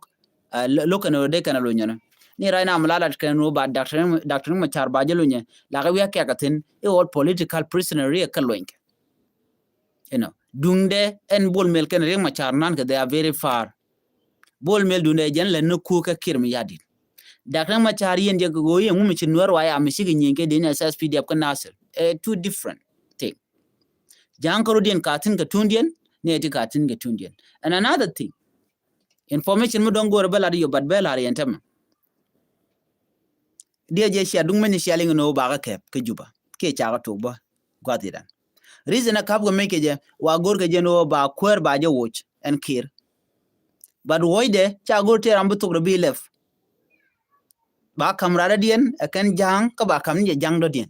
uh, lo̱k kɛn ɣöö dee kɛn ɛ lonyɛ nɔ. Ni right now, mi la lat kɛn ɣöö ba Doctor, Doctor Machar ba jɛ lonyɛ. La kɛ wi̱i̱ a kɛk a thi̱n, i̱ all political prisoner riɛk kɛ lony kɛ. You know, duŋdɛ ɛn Bol Mel kɛn Riek Machar nan kɛ, they are very far. Bol Mel duŋdɛ jɛn lɛ ni ku kɛ Kiir Mayardit. Doctor Machar yɛn jɛ kɛ ɣöö yɛn ŋu mi ci Nuɛr wa ya mi ci kɛ nyieny kɛ dee ni S S P D F kɛ Nasir. Eh, two different thing. Ja̱a̱ŋ kä ro̱diɛn ka thi̱n kɛ tuŋdiɛn, ni ɛ ti ka thi̱n kɛ tuŋdiɛn. And another thing, information mi dɔ̱ŋ go̱o̱rɛ bä lat yop, but bä lar yɛn tämɛ. Diɛ jɛ cia duŋ mɛn cia liŋ ni ɣöö ba kä kɛp kä Juba. Kiɛ ca kä tok bä gua̱th idan. Reason a kap kɛ mec kɛ jɛ, wa go̱o̱r kɛ jɛ ni ɣöö ba kuäär ba jɛ woc ɛn Kiir. But wocdɛ ca go̱o̱r tëë ram bi thok rɛ bi lɛp. Ba ka̱m rat dɔ̱diɛn ɛ kɛn Ja̱a̱ŋ, kä ba ka̱m ni jɛ Ja̱a̱ŋ dɔ̱diɛn.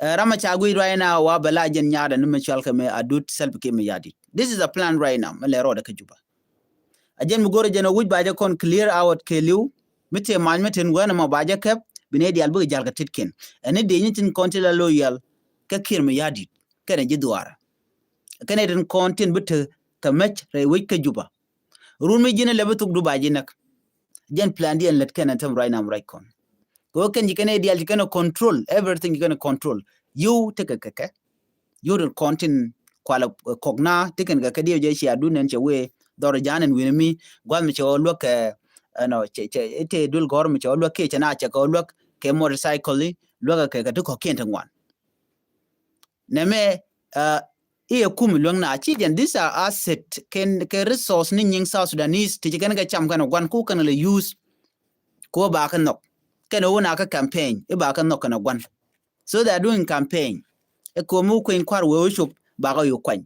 Ɛ, ram a ca guic right now wa bɛ la jɛn nyaadɛ ni mi cɔal kɛ mi Adut Salva Kiir Mayardit. This is a plan right now mi lɛ rɔɔdɛ kä Juba. A jɛn mi go̱rɛ jɛn a wi̱c ba jɛ kɔn clear out kɛɛliw mi tëë mac mi tin wään ɛmɔ ba jɛ kɛp, bi nɛy diaal bikɛ ja̱l kɛ tetkiɛn. Ɛn ni dee nyi tin kɔn ti la loyal kä Kiir Mayardit kɛnɛ ji̱ dhuaarä. Kɛnɛ tin kɔn tin bi te kɛ mec rɛy wec kä Juba. Run mi ji̱n ɛ lɛ bi thuk du ba ji̱ näk. Jɛn plan diɛn lät kɛn ɛn thäm right now right kɔn. Kɛ ɣöö kɛn ji̱ kɛn ɛ diaal ji̱ kɛn ɛ control, everything ji̱ kɛn ɛ control. Yio̱w tekɛ kɛ kɛ. Yio̱w tin kɔn tin kualɛ kɔk na ti kɛn kɛ kɛ diɛ jɛ cia dun nɛn cɛ wee dhɔr ja̱a̱n ɛn wi̱ni mi gua̱th mi cɛ ɣɔw luäk kɛ ɛnɔ cɛ cɛ ite dul gɔ̱r mi cɛ ɣɔw luäk kiɛ cɛ na cɛ kɛ ɣɔw luäk kɛ motorcycle luäk kɛ kɛ ti kɔ̱kiɛn ti ŋuan. Nɛmɛ iɛ kum luäŋ na ci jɛn this are asset kɛn kɛ resource ni nyiŋ South Sudanese ti ci kɛn kɛ cam kɛn gua̱n ku kɛn lɛ use. Ku ba kɛ nhɔk kɛn wun a kɛ campaign iba kɛ nhɔk kɛn gua̱n. So they are doing campaign. Ɛ komi wä kueny kuar wee wä cop bakɛ yo̱ kuany.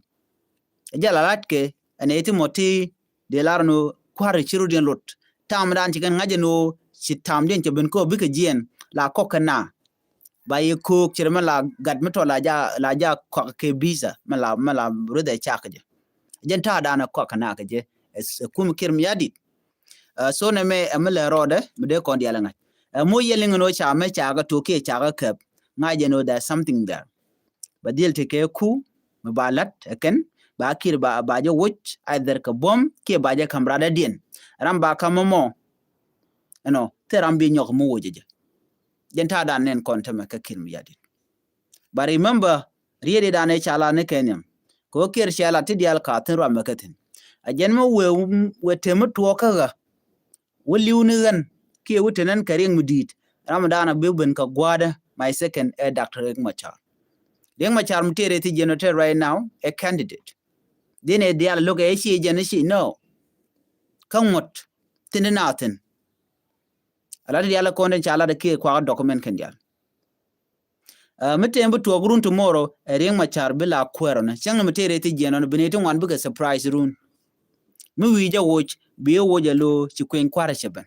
Ɛ jɛ la lat kɛ ɛn ɛ ti mɔ ti dee lar ni kuar ci rut yɛn lot. Tam dan ci kɛn ŋa̱c ɛn wä ci tam diɛn cɛ ben kɛ wä bikɛ jiɛn la kɔk kɛ na. Ba yɛ ko̱o̱k ci rɛ mɛ la gat mi tɔ la ja la ja kɔk kɛ visa mɛ la mɛ la ruth ɛ cak kɛ jɛ. Jɛn ta̱a̱ dan ɛ kɔk kɛ na kɛ jɛ. Ɛ kum Kiir Mayardit. So nɛ mɛ ɛmɛ lɛ rɔɔdɛ mi dee kɔn dial ŋa̱c. Ɛmɔ yɛ liŋ ni wä ca mɛ ca kɛ tok kiɛ ca kɛ kɛp ŋa̱c jɛ ni wä there something there. Ba dhil ti kɛ ku mi ba lat ɛ kɛn ba Kiir ba ba jɛ woc either kɛ buɔ̱m kiɛ ba jɛ ka̱m radɛ diɛn. Ram ba ka̱m mɔ ɛnɔ thil ram bi nyɔk mi woc jɛ. Jɛn ta̱a̱ dan nɛn kɔn tämɛ kɛ Kiir Mayardit. But remember riet i̱ dan ɛ ca la ni kɛ nhiam. Kɛ wä Kiir cɛ la ti dial ka thi̱n ruamɛ kä thi̱n. A jɛn mi wee wee te mi tuɔɔk kä ɣä. Wä li̱w ni ɣän kiɛ wä te nɛn kɛ Riek mi di̱i̱t. Ram dan a bi ben kɛ gua̱a̱dä my second ɛ Doctor Riek Machar. Riek Machar mi tëë rɛy thi jɛn wä te right now ɛ candidate. Dhin ɛ dial lo̱k ɛ ci jɛn ci no. Kä ŋuɔ̱t thi̱n di na thi̱n. A la ti dial kɔn den ca la di kiɛ kuakä document kɛn dial. Mi tëë bi tuɔɔk run tomorrow ɛ Riek Machar bi la kuɛɛr ɔnɛ cäŋ mi tëë rɛy thi jiɛn ɔnɛ bi ni ti ŋuan bikɛ surprise run. Mi wi̱i̱ jɛ woc bi ɛ woc ɛ lo̱o̱ ci kueny kua̱rɛ cɛ ben.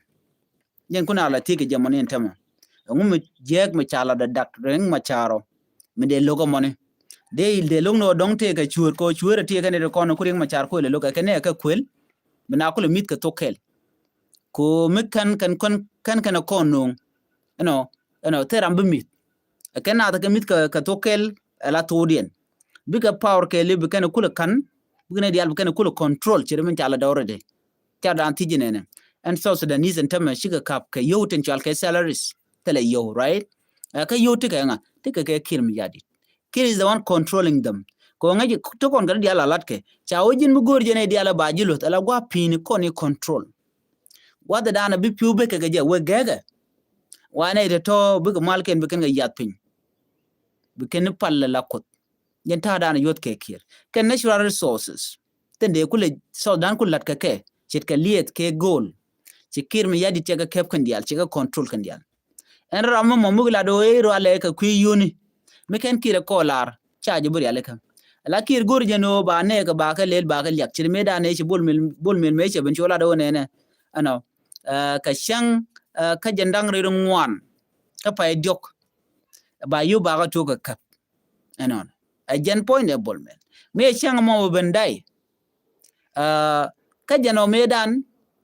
Jɛn kun a la thiek kɛ jɛ mɔni ɛn tämɛ. Ɛŋu mi jiɛɛk mi ca la dɔdak Riek Machar ɔ mi dee lo̱k ɛ mɔni. Dee dee lo̱k ni ɔ dɔ̱ŋ tëë kɛ cuäär kɛ ɔ cuäär ɛ tëë kɛn ɛ ti kɔn ku Riek Machar kuël ɛ lo̱k ɛ kɛn ɛ kɛ kuël. Bi na kulɛ mi̱th kɛ thok kɛl. Ko mi kɛn kɛn kɔn kɛn kɛn ɛ kɔn no̱o̱ŋ. Ɛnɔ ɛnɔ thil ram bi mi̱th. Ɛ kɛn nath kɛ mi̱th kɛ kɛ thok kɛl ɛ la thokdiɛn. Bikɛ power kɛɛli bi kɛn kulɛ ka̱n bikɛ ni diaal bi kɛn kulɛ control ci ri min ca la dɔrɛ di. Ca dan thi̱c inɛnɛ ɛn South Sudanese ɛn tämɛ cikɛ kap kɛ yio̱w tin cual kɛ salaries. Thilɛ yio̱w, right? Ɛ kɛ yio̱w tikɛ ŋa tikɛ kɛ Kiir Mayardit. Kiir is the one controlling them. Kɛ ɣöö ŋäc ti kɔn kɛ ti diaal a latkɛ ca wä ji̱n mi go̱o̱r jɛn i̱ diaal a ba ji̱ luth ala gua̱a̱p pi̱i̱ni kɔn i̱ control. Gua̱th ɛ daanɛ bi pi̱w bekɛ kɛ jɛ wek gɛ̱kɛ. Wanɛ i̱ te tɔ̱ bikɛ malkiɛn bi kɛn kɛ yath piny. Bi kɛn i̱ pal ala kuoth. Jɛn ta̱a̱ daanɛ yuɔth kɛ Kiir kɛn natural resources. Thin dee kulɛ South dan kulɛ la̱t kɛ kɛ ce̱tkɛ lieth kɛ go̱o̱l. Ci Kiir Mayardit cɛ kɛ kɛp kɛn diaal cɛ kɛ control kɛn diaal. Ɛn ram mi mɔ mi lat ɣöö ëë rualɛ kɛ kui̱ yuni mi kɛn Kiir ɛ kɔɔl lar ca jɛ bi rialikä. Ala Kiir go̱r jɛn ɣöö ba nɛɛkɛ ba kɛ lel ba kɛ liak ci ri mëë dan ëë ci Bol Mel Bol Mel mëë cɛ ben ci ɣöö lat ɣöö nɛnɛ ɛnɔ. Kɛ cäŋ kä jɛn da̱ŋ rɛy ri ŋuan kä pay diɔ̱k ba yio̱w ba kɛ tuɔk kɛ käp. Ɛnɔn ɛ jɛn puɔ̱nydɛ Bol Mel mëë cäŋ mɔ bɛ ben day. Kä jɛn ɔ mëëdan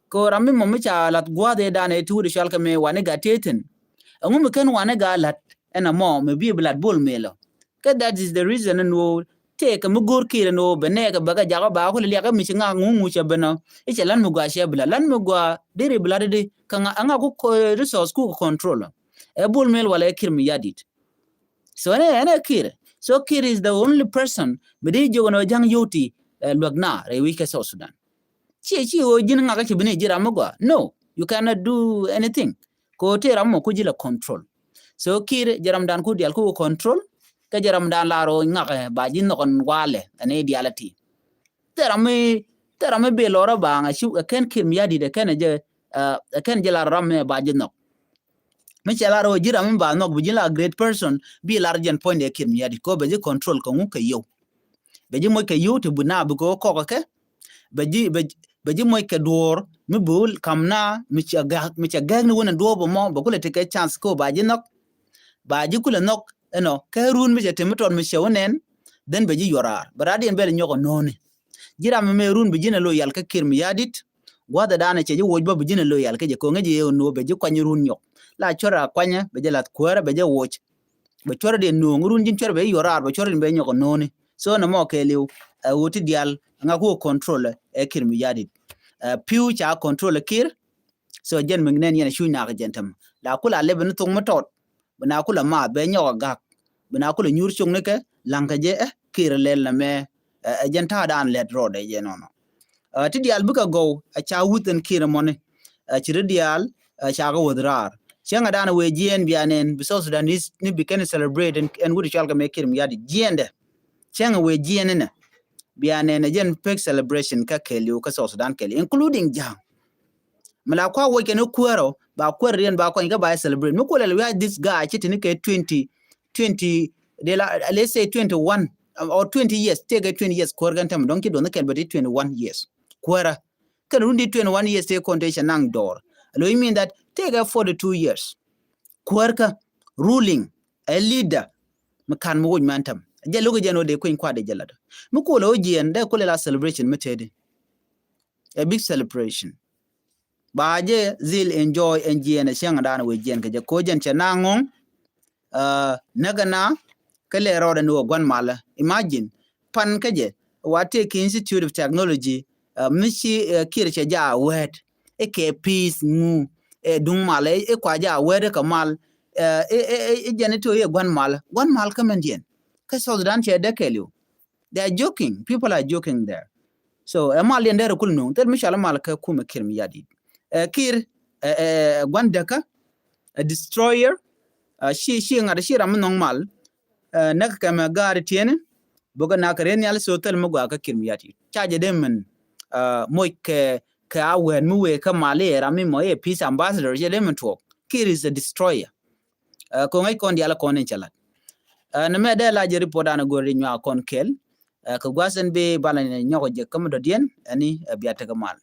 kɛ ram mi mɔ mi ca lath gua̱a̱th ëëdan ëë ti wut ɛ cual kɛ mëë wani gat tëë thi̱n. Ɛŋu mi kɛn wani gat la̱t ɛn amɔ mi bi bi la̱t Bol Mel ɔ. Kä that is the reason ɛn ɣöö tëëkɛ mi go̱o̱r Kiir ɛn ɣöö bɛ nɛɛkɛ bɛ kɛ jakä ba kulɛ liakä mi ci ŋak ŋuŋ ŋuc cɛ ben ɔ. I̱ cɛ la̱t mi gɔaa cɛ bi la̱t la̱t mi gɔaa deri bi la̱t i̱di kä ŋa aŋa ku resource ku kɛ control ɔ. Ɛ Bol Mel wala ɛ Kiir Mayardit. So ɛn ɛ ɛn ɛ Kiir. So Kiir is the only person mi di jiök ɛn ɣöö ja̱ŋ yio̱w ti luäk na rɛy wi̱c kɛ South Sudan. Ciɛ ci ɣöö ji̱n ŋakä ci bi ni ji̱ ram mi gɔaa. No, you cannot do anything. Kɛ ɣöö tëë ram mɔ ku ji̱ la control. So Kiir jɛ ramdan ku diaal ku control. Kä jɛ ramdan la rɔ ŋakä ba ji̱ nhɔk ɛn walɛ ɛn i̱ diaal ɛ ti. Thil ram mi thil ram mi bi lɔrä baaŋ a ci ɛ kɛn Kiir Mayardit ɛ kɛn ɛ jɛ ɛ kɛn jɛ la ram mi ba ji̱ nhɔk. Mi cɛ lar ɣöö ji̱ ram mi ba nhɔk bi ji̱ la great person bi lar jɛn puɔ̱nydɛ Kiir Mayardit kɛ ɣöö bɛ ji̱ control kɛ ŋu kɛ yio̱w. Bɛ ji̱ moc kɛ yio̱w ti bi na bi kɛ ɣöö kɔk kɛ bɛ ji̱ bɛ ji̱ moc kɛ duɔ̱ɔ̱r mi bi wä ka̱m na mi cɛ gäk mi cɛ gäk ni wän in duɔ̱ɔ̱p ɛmɔ bɛ kulɛ ti kɛ chance kɛ ɣöö ba ji̱ nhɔk. Ba ji̱ kulɛ nhɔk ɛnɔ kɛ run mi cɛ ti mi tɔt mi cɛ wä nɛn. Then bɛ ji̱ yuɔr raar bɛ raar diɛn bɛ lɛ nyɔk ɛ no̱o̱ni. Ji̱ ram ɛmɛ run bi ji̱n ɛ loyal kä Kiir Mayardit. Gua̱thɛ danɛ cɛ ji̱ woc bä bi ji̱n ɛ loyal kä jɛ ko̱ŋä ji̱ ɛ ɣöö no̱o̱ bɛ ji̱ kuany run nyɔk la cuɔr a kuanyä bɛ ji̱ lath kuäärä bɛ ji̱ woc. Bɛ cuɔr diɛn no̱o̱ŋ run ji̱n cuɔr bɛ ji̱ yuɔr raar bɛ cuɔr diɛn bɛ ji̱ nyɔk ɛ no̱o̱ni. So nɛ mɔ kɛɛliw ɛ ɣöö ti diaal ɛ ŋa ku ɛ control ɛ Kiir Mayardit. Ɛ pi̱w ca control ɛ Kiir. So jɛn mi nɛn yɛn ɛ cuc nak jɛn täm la kula lɛp ni thok mi tɔt. Bi na kulɛ maath bɛ nyɔk a gak bi na kulɛ nyuur cok ni kɛ laŋ kɛ jɛ ɛ Kiir lɛl na mɛ. Ɛ jɛn ta̱a̱ dan lɛt rɔɔdɛ jɛ nɔnɔ. Ti diaal bikɛ gɔw ɛ ca wuth ɛn Kiir mɔni. Ɛ ci ri diaal ɛ ca kɛ wuth raar. Cäŋɛ dan wee jiɛn bia nɛn bi South Sudanese ni bi kɛn celebrate ɛn wut cɔal kɛ mɛ Kiir mi yat jiɛndɛ. Cäŋɛ wee jiɛn inɛ bia nɛn ɛ jɛn pek celebration kä kɛɛliw kä South Sudan kɛɛliw, including Ja̱a̱ŋ. Mi la kua wuɔc kɛn kuäärɔ ba kuäär riɛn ba kɔny kä ba celebrate. Mi kuɔ lɛl wiac this guy ci tini kɛ twenty, twenty, de la, let's say twenty-one or twenty years, tëëkɛ twenty years kuäär kɛn tämɛ dɔ̱ŋ ci duɔth ni kɛl bɛ ti twenty-one years. Kuäärä. Kɛn run di twenty-one years tëë kɔn tëë cɛ naŋ dɔɔr. Lo, you mean that tëëkɛ forty-two years. Kuäärkä ruling a leader mi kan mi wuc mɛn tämɛ. Jɛ lo̱k jɛn wä dee kueny kuat dee jɛ lat. Mi kuɔ lɛ wä jiɛn dee kuɔ lɛ la celebration mi tëëdi. A big celebration. Ba jɛ dhil enjoy ɛn jiɛn ɛ cäŋ dan wee jiɛn kɛ jɛ ko̱ jɛn cɛ na ŋo̱ŋ. Näk ɛna kä lɛ rɔɔdɛ ni wä gua̱n malä. Imagine pan kä jɛ wa tëë ki Institute of Technology mi ci Kiir cɛ ja wɛɛt. Ikɛ peace ŋu ɛ duŋ mal ɛ kua ja wɛɛt ikɛ mal. Ɛ jɛn ito iɛ gua̱n mal, gua̱n mal kä mɛn jiɛn kä South Sudan cɛ dee kɛɛliw. They are joking. People are joking there. So ɛ mal yɛn dɛr kul nuŋ thil mi cɔal mal kä kumɛ Kiir mi yat dit. Ɛ Kiir ɛ gua̱n däkä, a destroyer. Ci ci ŋa̱t ci ram mi nhɔŋ mal. Näk kɛmɛ gaari tiɛni bukɛ nak kɛ ren nhial. So thil mi gɔaa kä Kiir mi yat dit ca jɛ dee min moc kɛ kɛ a wɛɛt mi wee kä mal iɛ ram mi mɔ iɛ peace ambassador jɛ dee min tuɔɔk. Kiir is a destroyer. Kɛ ŋäc kɔn dial kɔn in cɛ lat. Ni mɛ dee la jɛ report an go̱r di nyuak kɔn kɛl. Kɛ gua̱th in bi bal ni nyɔk jɛ kä mi dɔ̱diɛn ɛni bia tekɛ mal.